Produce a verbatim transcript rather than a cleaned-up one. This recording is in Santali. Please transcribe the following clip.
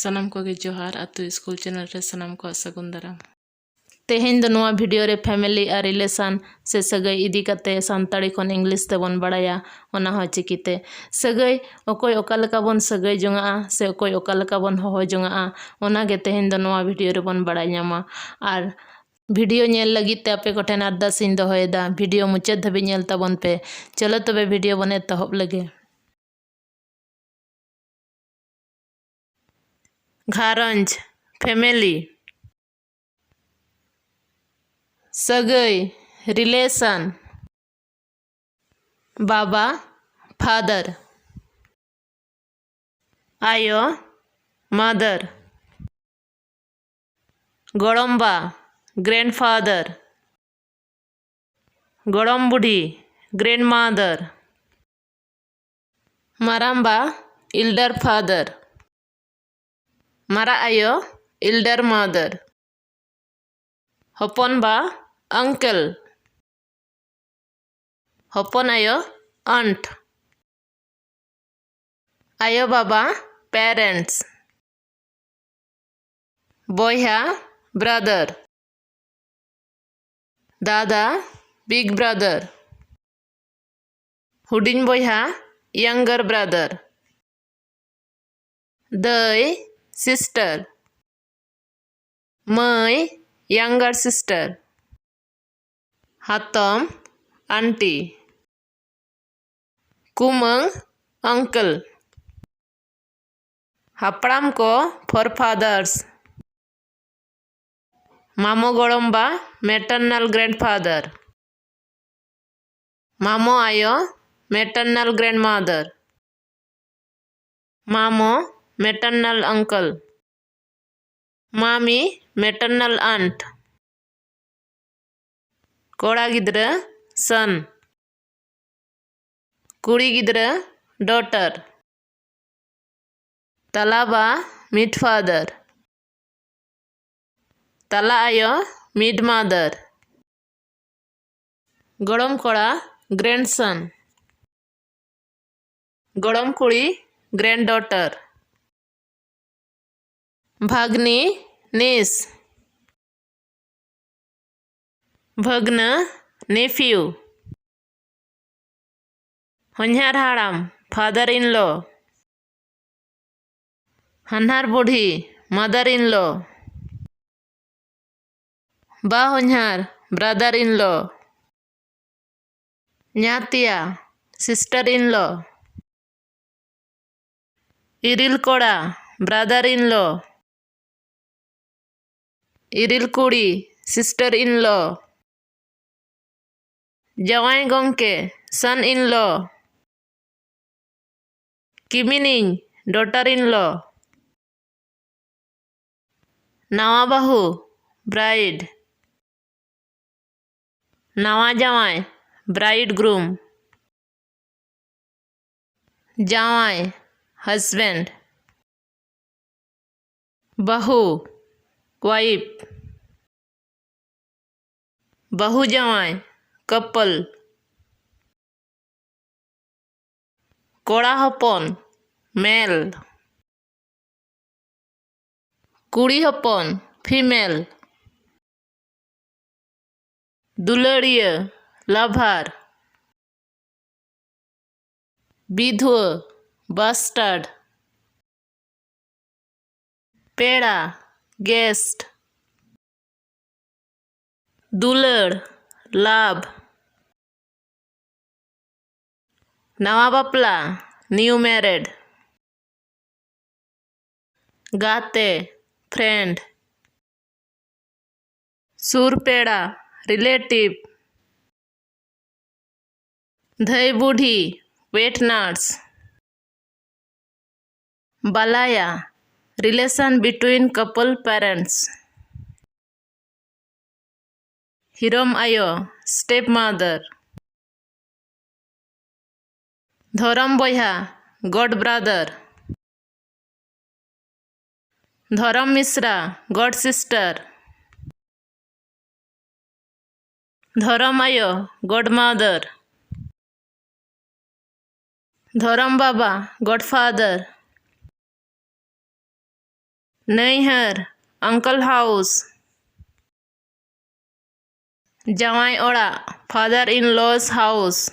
ᱥᱟᱱᱟᱢ ᱠᱚᱜᱮ ᱡᱚᱦᱟᱨ, ᱟᱛᱳ ᱥᱠᱩᱞ ᱪᱮᱱᱮᱞ ᱨᱮ ᱥᱟᱱᱟᱢ ᱠᱚᱣᱟᱜ ᱥᱟᱹᱜᱩᱱ ᱫᱟᱨᱟᱢ᱾ ᱛᱮᱦᱮᱧ ᱫᱚ ᱱᱚᱣᱟ ᱵᱷᱤᱰᱤᱭᱳ ᱨᱮ ᱯᱷᱮᱢᱮᱞᱤ ᱟᱨ ᱨᱤᱞᱮᱥᱚᱱ ᱥᱮ ᱥᱟᱹᱜᱟᱹᱭ ᱤᱫᱤ ᱠᱟᱛᱮ ᱥᱟᱱᱛᱟᱲᱤ ᱠᱷᱚᱱ ᱤᱝᱞᱤᱥ ᱛᱮᱵᱚᱱ ᱵᱟᱲᱟᱭᱟ, ᱚᱱᱟ ᱦᱚᱸ ᱪᱤᱠᱤᱛᱮ᱾ ᱥᱟᱹᱜᱟᱹᱭ, ᱚᱠᱚᱭ ᱚᱠᱟ ᱞᱮᱠᱟ ᱵᱚᱱ ᱥᱟᱹᱜᱟᱹᱭ ᱡᱚᱝᱟᱜᱼᱟ ᱥᱮ ᱚᱠᱚᱭ ᱚᱠᱟ ᱞᱮᱠᱟ ᱵᱚᱱ ᱦᱚᱦᱚ ᱡᱚᱝᱟᱜᱼᱟ, ᱚᱱᱟ ᱜᱮ ᱛᱮᱦᱮᱧ ᱫᱚ ᱱᱚᱣᱟ ᱵᱷᱤᱰᱤᱭᱳ ᱨᱮᱵᱚᱱ ᱵᱟᱲᱟᱭ ᱧᱟᱢᱟ᱾ ᱟᱨ ᱵᱷᱤᱰᱤᱭᱳ ᱧᱮᱞ ᱞᱟᱹᱜᱤᱫ ᱛᱮ ᱟᱯᱮ ᱠᱚᱴᱷᱮᱱ ᱟᱨᱫᱟᱥ ᱤᱧ ᱫᱚᱦᱚᱭᱮᱫᱟ, ᱵᱷᱤᱰᱤᱭᱳ ᱢᱩᱪᱟᱹᱫ ᱫᱷᱟᱹᱵᱤᱡ ᱧᱮᱞ ᱛᱟᱵᱚᱱ ᱯᱮ᱾ ᱪᱚᱞᱚ ᱛᱚᱵᱮ ᱵᱷᱤᱰᱤᱭᱳ ᱵᱚᱱ ᱮᱛᱚᱦᱚᱵ ᱞᱮᱜᱮ᱾ ᱜᱷᱟᱨᱚᱸᱡᱽ, ᱯᱷᱮᱢᱮᱞᱤ᱾ ᱥᱟᱹᱜᱟᱹᱭ, ᱨᱤᱞᱮᱥᱚᱱ᱾ ᱵᱟᱵᱟ, ᱯᱷᱟᱫᱟᱨ᱾ ᱟᱭᱳ, ᱢᱟᱫᱟᱨ᱾ ᱜᱚᱲᱚᱢᱵᱟ, ᱜᱨᱮᱱᱰᱯᱷᱟᱫᱟᱨ᱾ ᱜᱚᱲᱚᱢ ᱵᱩᱰᱷᱤ, ᱜᱨᱮᱱᱰᱢᱟᱫᱟᱨ᱾ ᱢᱟᱨᱟᱢᱵᱟ, ᱤᱞᱰᱟᱨ ᱯᱷᱟᱫᱟᱨ᱾ ᱢᱟᱨᱟᱜ ᱟᱭᱳ, ᱤᱞᱰᱟᱨ ᱢᱟᱫᱟᱨ᱾ ᱦᱚᱯᱚᱱ ᱵᱟ, ᱟᱝᱠᱮᱞ᱾ ᱦᱚᱯᱚᱱ ᱟᱭᱳ, ᱟᱱᱴ᱾ ᱟᱭᱳ ᱵᱟᱵᱟ, ᱯᱮᱨᱮᱱᱴᱥ᱾ ᱵᱚᱭᱦᱟ, ᱵᱨᱟᱫᱟᱨ᱾ ᱫᱟᱫᱟ, ᱵᱤᱜᱽ ᱵᱨᱟᱫᱟᱨ᱾ ᱦᱩᱰᱤᱧ ᱵᱚᱭᱦᱟ, ᱭᱟᱝᱜᱟᱨ ᱵᱨᱟᱫᱟᱨ᱾ ᱫᱟᱹᱭ, ᱥᱤᱥᱴᱟᱨ᱾ ᱢᱟᱹᱭ, ᱭᱟᱝᱜᱟᱨ ᱥᱤᱥᱴᱟᱨ᱾ ᱦᱟᱛᱚᱢ, ᱟᱱᱴᱤ᱾ ᱠᱩᱢᱟᱹᱝ, ᱟᱝᱠᱮᱞ᱾ ᱦᱟᱯᱲᱟᱢ ᱠᱚ, ᱯᱷᱚᱨᱯᱷᱟᱫᱟᱨᱥ᱾ ᱢᱟᱢᱚ ᱜᱚᱲᱚᱢᱵᱟ, ᱢᱮᱴᱟᱨᱱᱟᱞ ᱜᱨᱮᱱᱰᱯᱷᱟᱫᱟᱨ᱾ ᱢᱟᱢᱚ ᱟᱭᱳ, ᱢᱮᱴᱟᱨᱱᱟᱞ ᱜᱨᱮᱱᱰᱢᱟᱫᱟᱨ᱾ ᱢᱟᱢᱚ, ᱢᱮᱴᱟᱨᱱᱟᱞ ᱟᱝᱠᱮᱞ᱾ ᱢᱟᱢᱤ, ᱢᱮᱴᱟᱨᱱᱟᱞ ᱟᱱᱴ᱾ ᱠᱚᱲᱟ ᱜᱤᱫᱽᱨᱟᱹ, ᱥᱟᱱ᱾ ᱠᱩᱲᱤ ᱜᱤᱫᱽᱨᱟᱹ, ᱰᱚᱴᱟᱨ᱾ ᱛᱟᱞᱟᱵᱟ, ᱢᱤᱰ ᱯᱷᱟᱫᱟᱨ᱾ ᱛᱟᱞᱟ ᱟᱭᱳ, ᱢᱤᱰ ᱢᱟᱫᱟᱨ᱾ ᱜᱚᱲᱚᱢ ᱠᱚᱲᱟ, ᱜᱨᱮᱱᱰ ᱥᱟᱱ᱾ ᱜᱚᱲᱚᱢ ᱠᱩᱲᱤ, ᱜᱨᱮᱱᱰ ᱰᱚᱴᱟᱨ᱾ ᱵᱷᱟᱜᱽᱱᱤ, niece᱾ ᱵᱷᱟᱹᱜᱽᱱᱟᱹ, nephew᱾ ᱦᱚᱧᱦᱟᱨ ᱦᱟᱲᱟᱢ, father in law᱾ ᱦᱟᱱᱦᱟᱨ ᱵᱩᱰᱷᱤ, mother in law᱾ ᱵᱟ ᱦᱚᱧᱦᱟᱨ, brother in law᱾ ᱧᱟᱛᱭᱟ, sister in law᱾ ᱤᱨᱤᱞ ᱠᱚᱲᱟ, brother in law᱾ ᱤᱨᱤᱞ ᱠᱩᱲᱤ, sister in law᱾ ᱡᱟᱶᱟᱭ ᱜᱚᱢᱠᱮ, son in law᱾ ᱠᱤᱢᱤᱱᱤᱧ, daughter in law᱾ ᱱᱟᱣᱟ ᱵᱟᱹᱦᱩ, bride᱾ ᱱᱟᱣᱟ ᱡᱟᱶᱟᱭ, bridegroom᱾ ᱡᱟᱶᱟᱭ, husband᱾ ᱵᱟᱹᱦᱩ, wife᱾ ᱵᱟᱹᱦᱩ ᱡᱟᱶᱟᱭ, couple᱾ ᱠᱚᱲᱟ ᱦᱚᱯᱚᱱ, male᱾ ᱠᱩᱲᱤ ᱦᱚᱯᱚᱱ, female᱾ ᱫᱩᱞᱟᱹᱲᱤᱭᱟᱹ, lover᱾ ᱵᱤᱫᱷᱣᱟᱹ, bastard᱾ ᱯᱮᱲᱟ, guest᱾ ᱫᱩᱞᱟᱹᱲ, love᱾ ᱱᱟᱣᱟ ᱵᱟᱯᱞᱟ, new married᱾ ᱜᱟᱛᱮ, friend᱾ ᱥᱩᱨ ᱯᱮᱲᱟ, relative᱾ ᱫᱷᱟᱹᱭ ᱵᱩᱰᱷᱤ, wet nurse᱾ ᱵᱟᱞᱟᱭᱟ, relation between couple parents᱾ ᱦᱤᱨᱚᱢ ᱟᱭᱳ, step mother᱾ ᱫᱷᱚᱨᱚᱢ ᱵᱚᱭᱦᱟ, god brother᱾ ᱫᱷᱚᱨᱚᱢ ᱢᱤᱥᱨᱟ, god sister᱾ ᱫᱷᱚᱨᱚᱢ ᱟᱭᱳ, god mother᱾ ᱫᱷᱚᱨᱚᱢ ᱵᱟᱵᱟ, god father᱾ ᱱᱟᱹᱭᱦᱟᱹᱨ, uncle house. ᱡᱟᱶᱟᱭ ᱚᱲᱟᱜ, father in law's house.